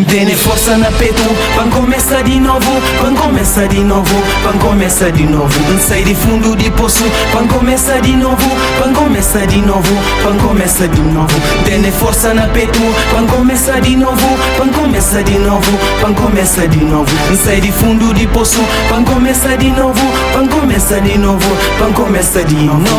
Tene forsa na petu pa N kumesa di novu, pa N kumesa di novu, pa N kumesa di novu. N sai di fundu di posu pa N kumesa di novu, pa N kumesa di novu, pa N kumesa di novu. Tene forsa na petu pa N kumesa di novu, pa N kumesa di novu, pa N kumesa di novu. N sai di fundu di posu pa N kumesa di novu, pa N kumesa di novu, pa N kumesa di novu.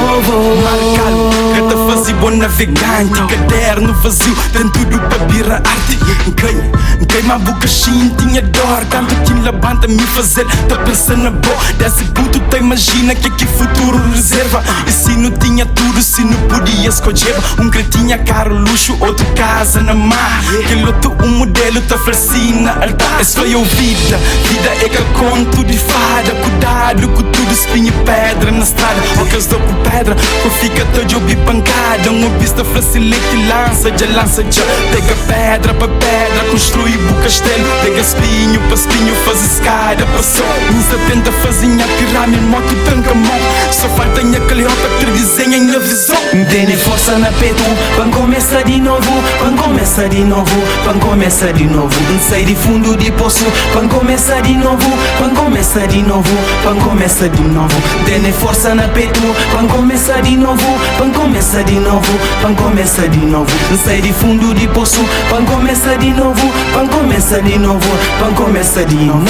Mar kalmu ka ta faze bo naveganti Kadernu vaziu ten tudu pa bira arti N kai, N kai ma bu ka xinti nha dor Kantu ki N labanta mi faze-l ta pensa na bo Désdi putu ta imajina ke ki futuru rezerva I si nu tinha tudu, si nu podia skodjeba Un kre tinha karu luxu, otu kaza na mar Kel otu un mudelu ta fla si na altar Es fla yo vida, vida é ka kontu di fada Kudadu ku tudu spinhu pedra na strada Ó kes do ku pedra ku fika ta djobi pankada Un obista fla si leti lansa dja lansa dja Pega pedra pa pedra konstrui bu kastelu Pega spinhu pa spinhu fazi skada pa seu N sta tenta fazi nha pirâmidi mo ki tranka mon Só falta nha Cleópatra dizenha nha vizon. N tene forsa na petu pa N kumesa di novu, pa N kumesa di novu, pa N kumesa di novu. N sai di fundu di posu pa N kumesa di novu, pa N kumesa di novu, pa N kumesa di novu. N tene forsa na petu pa N kumesa di novu, pa N kumesa di novu, pa N kumesa di novu. N sai di fundu di posu pa N kumesa di novu, pa N kumesa di novu, pa N kumesa di novu.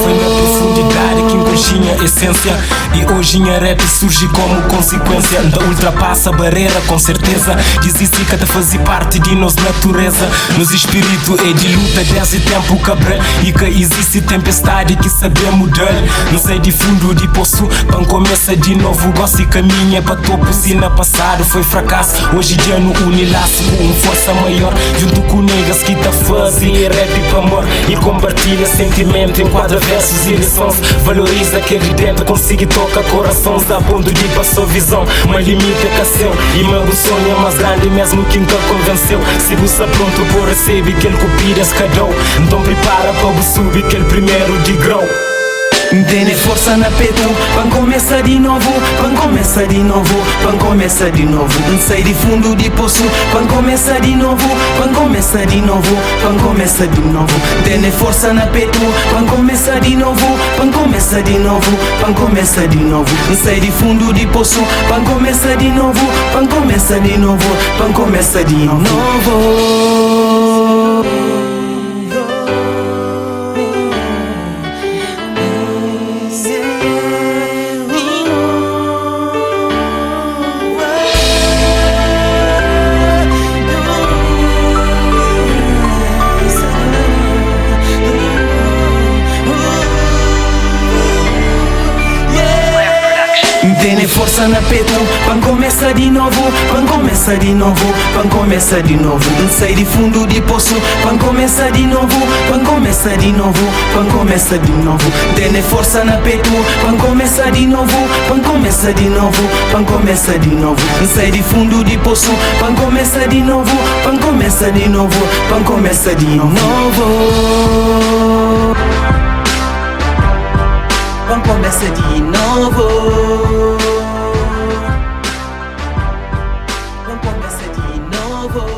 Foi na profundidadi ki N konxi nha esensia I oji nha rap surji komu konsikuensia N ta ultrapasa barera kon serteza Dizisti ka ta fazi parti di nos natureza Nos ispiritu é di luta desdi tenpu Kabral I ka izisti tenpestadi ki sabe muda-l N sai di fundu di posu pa N komesa di novu Gosi kaminhu é pa topu Si na pasadu foi frakasu Oji dja nu uni lasu ku un forsa maior Djuntu ku negas ki ta fazi rap pa amor I konpartilha sentimentu enkuadra versus i lisons Valoriza kel di dentu konsigi toka korasons A pontu di pasa vizon ma limiti é ka seu I ma bu sonhu é más grandi mesmu ki N ka konvenseu Si bu sta prontu po resebe kel ku pidi es ka dau Nton pripara pa bu subi kel primeru digrau. N tene forsa na petu pa N kumesa di novu, pa N kumesa di novu, pa N kumesa di novu. N sai di fundu di posu pa N kumesa di novu, pa N kumesa di novu, pa N kumesa di novu. N tene forsa na petu pa N kumesa di novu, pa N kumesa di novu, pa N kumesa di novu. N sai di fundu di posu pa N kumesa di novu, pa N kumesa di novu, pa N kumesa di novu. N tene forsa na petu pa N kumesa di novu, pa N kumesa di novu, pa N kumesa di novu. N sai di fundu di posu pa N kumesa di novu, pa N kumesa di novu, Pa N kumesa di novu N tene forsa na petu Pa N kumesa di novu Pa N kumesa di novu Pa N kumesa di novu N sai di fundu di posu Pa N kumesa di novu Pa N kumesa di novu Pa N kumesa di novu Pa N kumesa di novu Pa N kumesa di novu.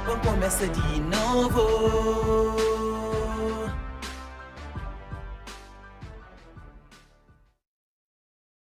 Pa N kumesa di novu.